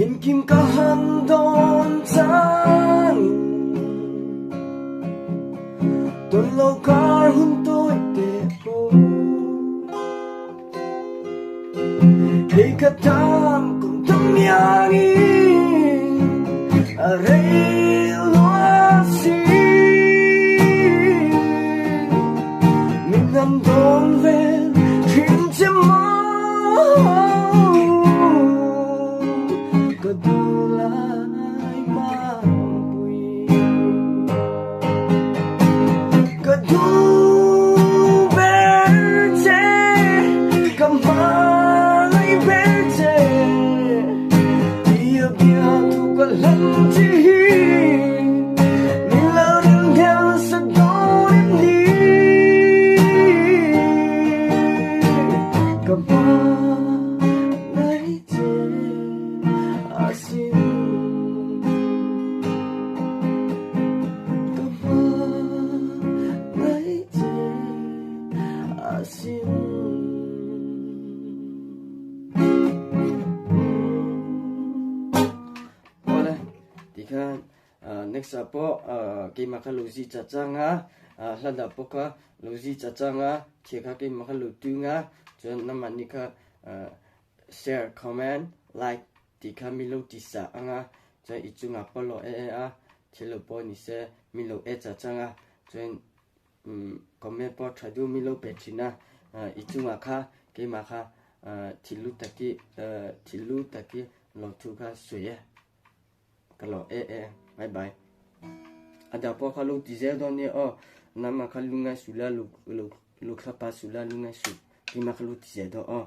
Engkim ka han dawn changin tawn lo kar hun tawi te pawh Hei ka tan kum tam iangin a rei lua si. Min han dawn vel thin che maw ka duh lai mangpui. Ka duh ber che, ka hmangaih ber che, tia bia thu ka hlan che hi min lo ring theo sa dawn em ni? Ka hmangaih che asin. Ka hmangaih che asin. Awle tikhan next ah pawh keimah kha lo zi cha chang a, hla dah pawh kha lo zi cha chang a, thil kha keimah kha lo tung a, chuan namahni kha share, comment, like Tih kha mi lo ti sa ang a, chuan i chungah pawh lo e e a, thil lo pawh ni se mi lo e cha chang a, chuan umm comment pawh tha deuh mi lo pe thin a, i chungah kha keimah kha thil lu taki thil lu taki lo thu kha sawi e, ka lo e e bye bye. A dang pawh kha lo ti zel dawn nia aw, nangmah kha lungngai suh la lo lo thlapa suh la lungngai suh keimah kha lo ti zel dawn aw.